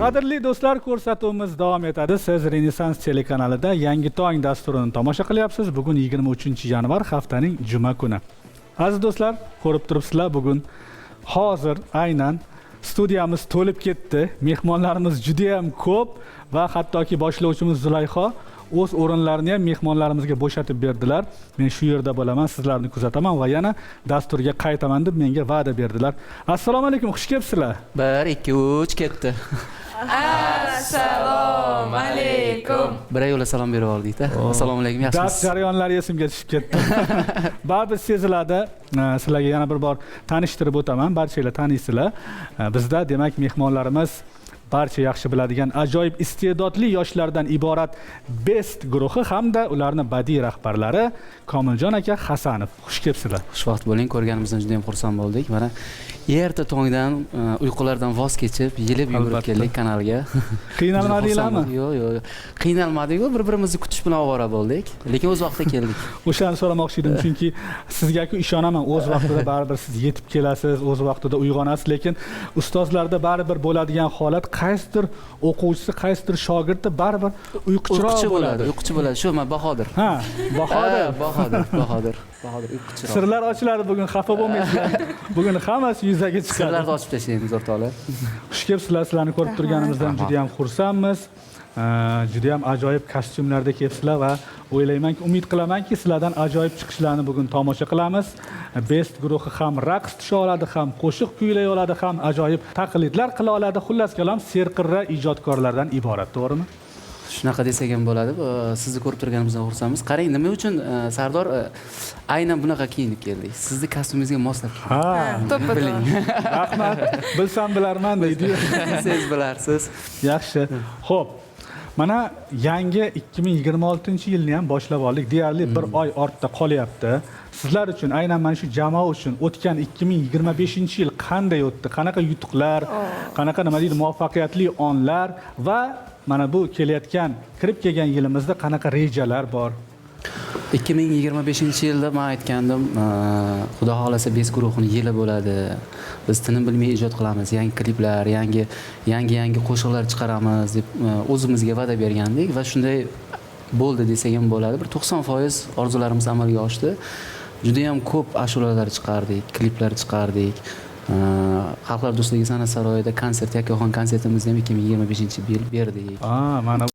Qadrli do'stlar, ko'rsatuvimiz davom etadi. Siz Renessans telekanalida Yangi tong dasturini tomosha qilyapsiz. Bugun 23-yanvar, haftaning juma kuni. Aziz do'stlar, ko'rib turibsizlar, bugun hozir aynan studiyamiz to'lib ketdi. Mehmonlarimiz juda ham ko'p va hattoki boshlovchimiz Zulayho o'z o'rinlarini ham mehmonlarimizga bo'shatib berdilar. Men shu yerda bo'laman, sizlarni kuzataman va yana dasturga qaytaman deb menga va'da berdilar. Assalomu alaykum, xush kelibsizlar. Bir, ikki, uch, ketdi. Assalomu alaykum. Bir yo'la salom berib oldikda. Assalomu alaykum, Dars yaxshimisiz? jarayonlari esimga tushib ketdi. Baribir seziladi. Sizlarga yana bir bor tanishtirib o'taman. Barchanglar taniysizlar. Bizda demak mehmonlarimiz barcha yaxshi biladigan ajoyib iste'dodli yoshlardan iborat Best guruhi hamda ularni badiiy rahbarlari Komiljon aka Hasanov. Xush kelibsizlar. Xushvaqt bo'ling, ko'rganimizdan juda ham xursand bo'ldik. Mana erta tongdan uyqulardan voz kechib, yelib yugurib keldik kanalga. Qiynalmadinglarmi? Yo'q. Qiynalmadik-ku, bir-birimizni kutish bilan ovora bo'ldik, lekin o'z vaqtida keldik. O'shani so'ramoqchi edim, chunki sizga-ku ishonaman, o'z vaqtida baribir siz yetib kelasiz, o'z vaqtida uyg'onasiz, lekin ustozlarda baribir bo'ladigan holat, qaysidir o'quvchisi, qaysidir shogirdi baribir uyquchiroq Uyquchi bo'ladi. bo'ladi, uyquchi bo'ladi. Shu man Bahodir. Ha, Bahodir. Ha, Bahodir, Bahodir. Bahodir uyquchiroq. Sirlar ochiladi bugun, xafa bo'lmaysizlar. Bugun hammasi yuzaga chiqadi. Sirlarni ochib tashlaymiz, o'rtoqlar. Xush kelibsizlar, sizlarni ko'rib turganimizdan juda ham xursandmiz. Juda ham ajoyib kostyumlarda kelibsizlar va o'ylaymanki, umid qilamanki, sizlardan ajoyib chiqishlarni bugun tomosha qilamiz. Best guruhi ham raqs tusha oladi, ham qo'shiq kuylay oladi, ham ajoyib taqlidlar qila oladi. Xullas kalom, serqirra ijodkorlardan iborat, to'g'rimi? Shunaqa desak ham bo'ladi. Sizni ko'rib turganimizdan xursandmiz. Qarang, nima uchun Sardor, aynan bunaqa kiyinib keldik? Sizni kostyumingizga moslab keldik. Ha, To'ppa Biling. Rahmat. Bilsam bilarman deydi. Siz bilarsiz. Yaxshi. Xo'p. Mana yangi 2026-yilni ham boshlab oldik. Deyarli bir oy ortda qolyapti. Sizlar uchun, aynan mana shu jamoa uchun o'tgan 2025-yil qanday o'tdi? Qanaqa yutuqlar, qanaqa, nima deydi, muvaffaqiyatli onlar va mana bu kelayotgan, kirib kelgan yilimizda qanaqa rejalar bor? 2025-yilda man aytgandim, xudo xohlasa, Best guruhini yili bo'ladi. Biz tinim bilmay ijod qilamiz, yangi kliplar, yangi yangi yangi qo'shiqlar chiqaramiz deb o'zimizga va'da bergandik va shunday bo'ldi desak ham bo'ladi. Bir 90% orzularimiz amalga oshdi. Juda ham ko'p ashulalar chiqardik, kliplar chiqardik. Xalqlar do'stligi san'at saroyida konsert, yakkaxon konsertimizni ham 2025 yil berdik. Mana